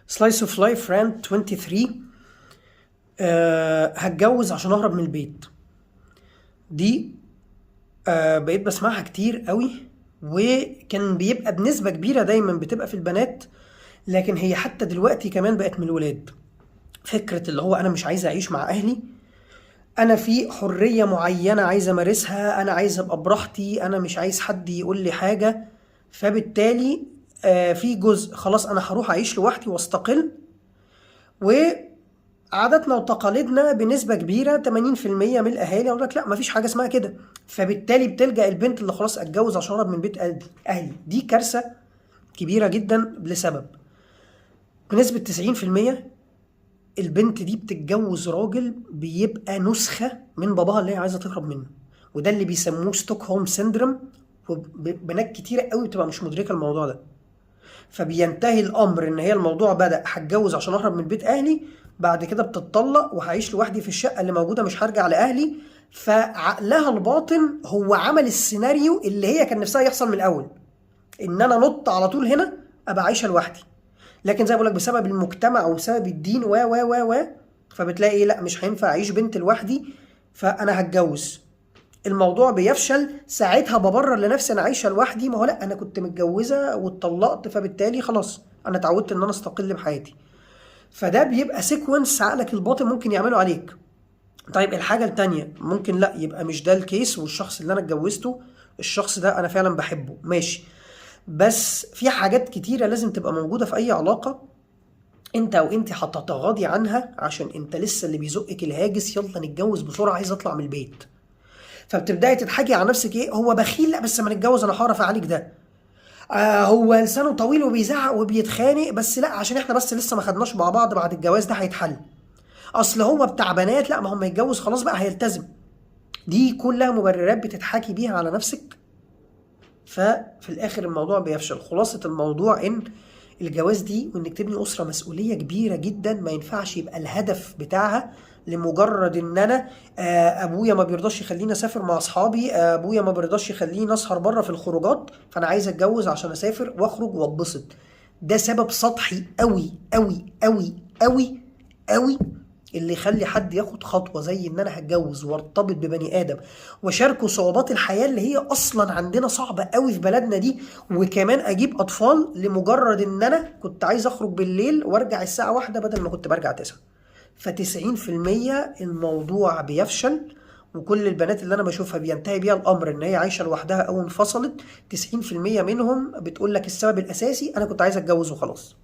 Slice of Life rant 23. هتجوز عشان اهرب من البيت. دي بقيت بسمعها كتير قوي، وكان بيبقى بنسبة كبيرة دايما بتبقى في البنات، لكن هي حتى دلوقتي كمان بقت من الولاد. فكرة اللي هو انا مش عايز اعيش مع اهلي، انا في حرية معينة عايز امارسها، انا عايز ابقى براحتي، انا مش عايز حد يقول لي حاجة. فبالتالي في جزء خلاص انا هروح اعيش لوحدي واستقل. وعاداتنا وتقاليدنا بنسبة كبيرة 80% من الاهالي يقول لك لا، مفيش حاجة اسمها كده. فبالتالي بتلجأ البنت اللي خلاص اتجوز عشان اهرب من بيت اهلي. دي كارثة كبيرة جدا، لسبب بنسبة 90% البنت دي بتتجوز راجل بيبقى نسخة من باباها اللي هي عايزة تهرب منه، وده اللي بيسموه Stockholm syndrome. وبنات كتيرة قوي بتبقى مش مدركة الموضوع ده. فبينتهي الامر ان هي الموضوع بدأ هتجوز عشان اهرب من بيت اهلي، بعد كده بتتطلق وهعيش لوحدي في الشقة اللي موجودة، مش هرجع لاهلي. فعقلها الباطن هو عمل السيناريو اللي هي كان نفسها يحصل من الاول، ان انا نط على طول هنا ابقى عايشة لوحدي. لكن زي ما بقول لك بسبب المجتمع وبسبب الدين و و و و فبتلاقي إيه، لا مش هينفع اعيش بنت لوحدي، فانا هتجوز. الموضوع بيفشل ساعتها، ببرر لنفسي انا عايشه لوحدي، ما هو لا انا كنت متجوزة واتطلقت، فبالتالي خلاص انا اتعودت ان انا استقل بحياتي. فده بيبقى sequence عقلك الباطن ممكن يعمله عليك. طيب الحاجة التانية ممكن لا يبقى مش ده ال case، والشخص اللي انا اتجوزته الشخص ده انا فعلا بحبه، ماشي، بس في حاجات كتيرة لازم تبقى موجودة في اي علاقة انت او انت هتتغاضي عنها، عشان انت لسه اللي بيزقك الهاجس يلا نتجوز بسرعة عايز اطلع من البيت. فبتبداي تضحكي على نفسك، ايه هو بخيل، لا بس ما نتجوز انا هعرف اعالج ده. هو لسانه طويل وبيزعق وبيتخانق، بس لا عشان احنا بس لسه ما خدناش مع بعض، بعد الجواز ده هيتحل. اصل هو بتاع بنات، لا ما هم يتجوز خلاص بقى هيلتزم. دي كلها مبررات بتضحكي بيها على نفسك، ففي الاخر الموضوع بيفشل. خلاصة الموضوع ان الجواز دي وانك تبني اسرة مسؤولية كبيرة جدا، ما ينفعش يبقى الهدف بتاعها لمجرد ان انا ابويا ما بيرضاش يخليني اسافر مع اصحابي، ابويا ما بيرضاش يخليني اسهر بره في الخروجات، فانا عايز اتجوز عشان اسافر واخرج واتبسط. ده سبب سطحي قوي قوي قوي قوي قوي اللي يخلي حد ياخد خطوة زي ان انا هتجوز وارتبط ببني ادم واشاركه صعوبات الحياة اللي هي اصلا عندنا صعبة قوي في بلدنا دي، وكمان اجيب اطفال لمجرد ان انا كنت عايز اخرج بالليل وارجع الساعة 1 بدل ما كنت برجع 9. ف90% الموضوع بيفشل، وكل البنات اللي انا بشوفها بينتهي بيها الامر ان هي عايشة لوحدها او انفصلت، 90% منهم بتقول لك السبب الاساسي انا كنت عايز اتجوز وخلاص.